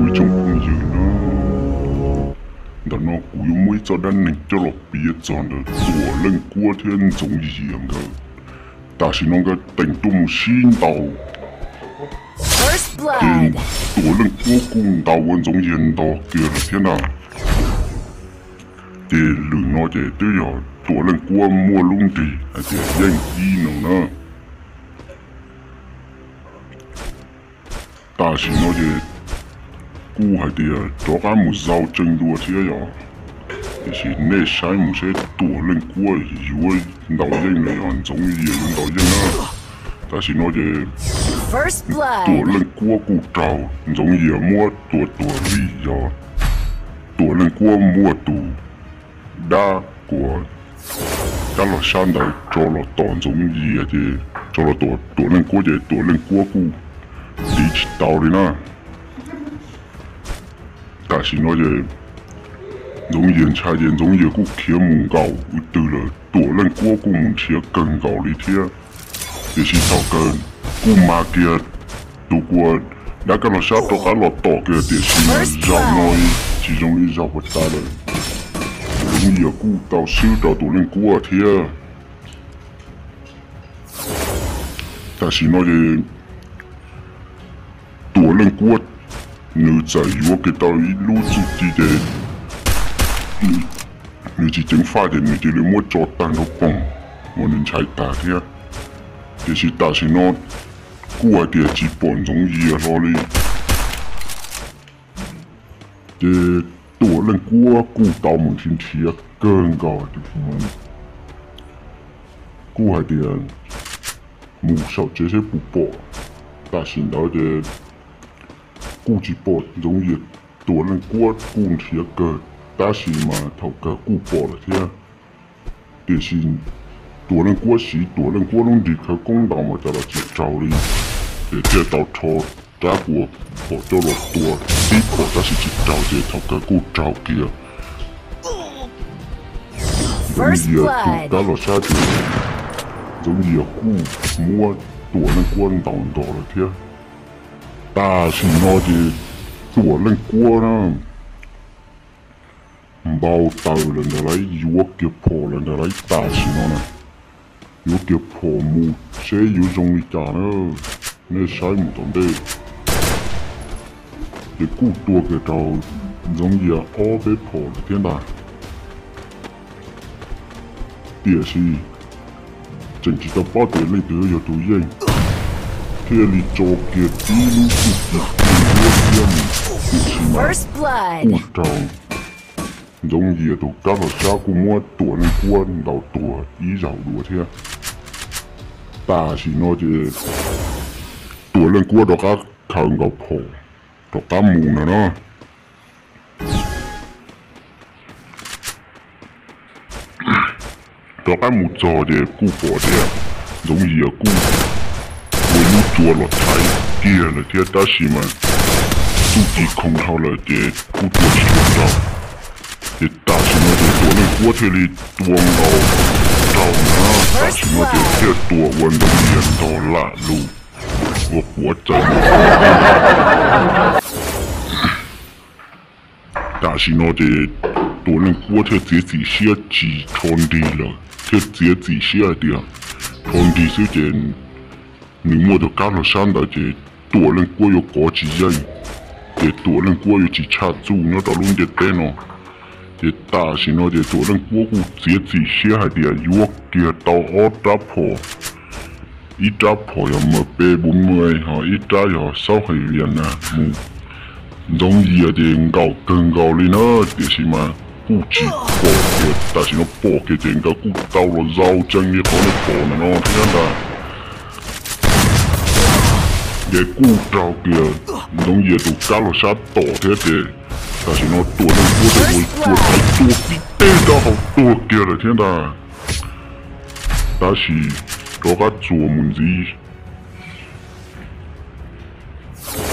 Ib tsoom phooj ywg na, ntawm no kuv yuav muaj ib txoj dab neeg coj los piav txog ntawm Tuam Leej Kuab thiab Ntxoov Yias nkawd. Tam sim no nkawd teem tuaj mus sib ntaus, ces Tuam Leej Kuab kuj ntaus ua Ntxoov Yias ntog kiag lawm thiab ntag. Ces lwm no ces twb yog Tuam Leej Kuab muaj lub nrig hais tias yeej ib no na. Tam sim no ces kuj hais tias rov qab mus zaum tsees dua thiab yom. Tiam sis nej saib mus seb Tuam Leej Kuab yuav ntaus yeej los yog Ntxoov Yias yuav ntaus yeej na. Tam sim no ces Tuam Leej Kuab kuj raug Ntxoov Yias muab tua tuag vim yog Tuam Leej Kuab muaj tus dab uas kab los sab ntawd tso los tom Ntxoov Yias ces tso los tom Tuam Leej Kuab ces Tuam Leej Kuab kuj tiv tsis tau li na. Tam sim no ces Ntxoov Yias ntshai ces Ntxoov Yias kuj khiav mus nkaum ub twg lawm, Tuam Leej Kuab kuj mus nrhiav kawg nkaus li thiab. Tiam sis thaum kawg kuj mas kiag tus uas dab kab los sab rov qab los tom kiag, tiam sis mas zaum no tsis zoo li zaum puag ta lawm. Ntxoov Yias kuj tau swb rau Tuam Leej Kuab thiab. Tam sim no ces Tuam Leej Kuab nws txawm yuav kiag tau ib lub txuj ci ces nws tsis ceev faj ces nws cia li muab tso tag nraub poog uas nws ntshai tag thiab. Tiam sis tam sim no kuj hais tias tsis pom Ntxoov Yias hlo li. Ces Tuam Leej Kuab kuj tau mus nrhiav nrhiav kawg nkaus, kuj hais tias mus saum tsev seb puas pom. Tam sim ntawd ces kuj tsis pom Ntxoov Yias, Tuam Leej Kuab kuj nrhiav kawg, tab sis mas thaum kawg kuj pom lawm thiab. Tiam sis Tuam Leej Kuab siv Tuam Leej Kuab lub nrig khawv koob ntaus mas cas los tsis raug li, ces thiaj tau rho rab uas phom coj los tua tib phom tab sis tsis raug ces thaum kawg kuj raug kiag Ntxoov Yias tus kab los sab ces Ntxoov Yias kuj muab Tuam Leej Kuab ntaus ntog lawm thiab. Tam sim no ces Tuam Leej Kuab na npau taws lawm ntag lauj, yuav kiag phom lawm ntag lauj. Tam sim no na yuav kiag phom mus seb yuav zoo li cas na, nej saib mus tom ntej. Ces kuj tua kiag rau Ntxoov Yias ob peb phom lawm thiab ntag. Tiam sis tseem tsis tau paub tias leej twg yog tus yeej, thiaj li tso kiag tib lub txuj ci ua thiab mus, tiam sis mas kuj raug Ntxoov Yias tus kab los sab kuj muab Tuam Leej Kuab ntaus tuag ib zaug dua thiab. Tam sim no ces Tuam Leej Kuab rov qab khaws nkaus phom rov qab mus no na. Rov qab mus txog ces kuj pom tias Ntxoov Yias kuj ua lub tsua los thaiv kiag lawm thiab, tab sis mas txuj ci khoom dhau lawm ces kuj tua tsis tau raug. Ces tam sim no ces Tuam Leej Kuab thiaj li tua nkaus raug na, tam sim no ces thiaj tua ua Ntxoov Yias ntog lam lug ua quav txawm. Tam sim no ces Tuam Leej Kuab thiaj txiav txim siab tsis rho nrig lawm, thiaj txiav txim siab hais tias rho nrig xwb ces nws muaj tus kab los sab ntawd ces Tuam Leej Kuab yuav kov tsis yeej, ces Tuam Leej Kuab yuav tsis tshaj txuj nyob rau lub ntiaj teb no. Ces tam sim no ces Tuam Leej Kuab kuj txiav txim siab hais tias yuav kiag tau ob rab phom, ib rab phom yog M P bốn mươi ho ib rab yog sáu hai Việt Nam mus. Ntxoov Yias ces nkaum kawg nkaus li na, tiam sis mas kuj tsis pom tias tam sim no pom kiag ces nkawd kuj tau los zaum tsees li qhov nej pom ntawm no thiab ntag. Ces kuj raug kiag Ntxoov Yias tus kab los sab tom thiab ces tam sim no Tuam Leej Kuab thiaj ua tua thaiv tua tib teg rau hauv tuag kiag lawm thiab ntag. Tab sis rov qab txuas mus ntxiv,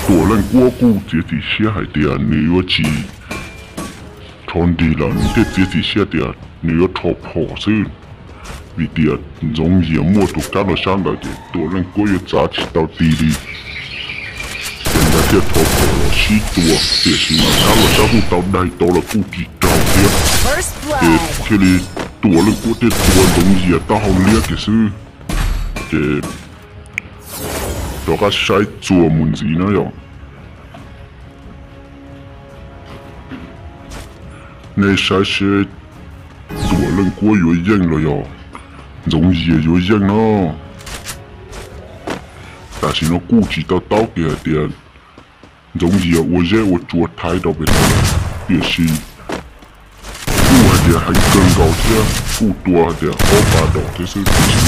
Tuam Leej Kuab kuj txiav txim siab hais tias nws yuav tsis rho nrig lawm, nws thiaj txiav txim siab tias nws yuav rho phom xwb, vim tias Ntxoov Yias muaj tus kab los sab ntawd ces Tuam Leej Kuab yuav txav tsis tau ti li. Ces nkawd thiaj rov kom los sib tua, tiam sis mas sab los sab kuj tau daig tau los kuj tsis raug thiab. Ces thiaj li Tuam Leej Kuab thiaj tua Ntxoov Yias taub hau liab kiag xwb. Ces rov qab saib txuas mus ntxiv na yom. Nej saib seb Tuam Leej Kuab yuav yeej los yog Ntxoov Yias yuav yeej no. Tam sim no kuj tsis tau taub kiag hais tias Ntxoov Yias ua zeb ua tsua thaiv rau pem tod, tiam sis kuj hais tias heev kawg nkaus thiab kuj tua hais tias ob pas dom thiab xwb, tiam sis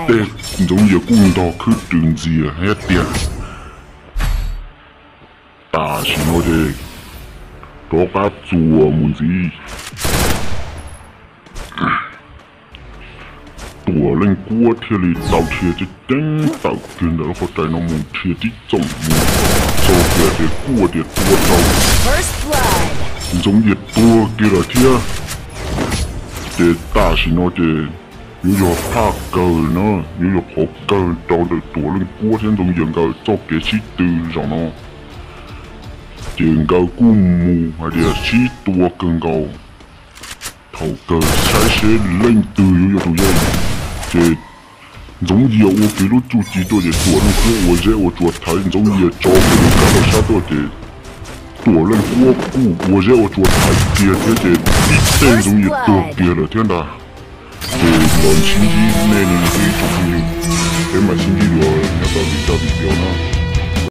tej Ntxoov Yias kuj ntog khwb rws ntxias thiab tiag. Tam sim no ces rov qab txuas mus ntxiv. Tuam Leej Kuab thiaj li tau dhia ceev ceev tawm kiag ntawm lub qhov rais no mus dhia tib txoom mus txog kiag ces kuj tias tua rau Ntxoov Yias tuag kiag lawm thiab. Ces tam sim no ces yuav yog phaj kawg na, yuav yog qhov kawg rau ntawm Tuam Leej Kuab thiab Ntxoov Yias nkawd txoj kev sib tw zaum no. Ces nkawd kuj mus hais tias sib tua kawg nkaus. Thaum kawg saib seb leej twg yuav yog tus yeej. Ces Ntxoov Yias ua kiag lub txuj ci tuaj ces Tuam Leej Kuab ua zeb ua tsua thaiv Ntxoov Yias tso kiag lub kab laug sab tuaj ces Tuam Leej Kuab kuj ua zeb ua tsua thaiv kiag thiab ces tib teg Ntxoov Yias tuag kiag lawm thiab ntag. Ces los sib ntsib nej li ib tsoom phooj ywg, peb mam sib ntsib dua nyob rau lwm zaj video na.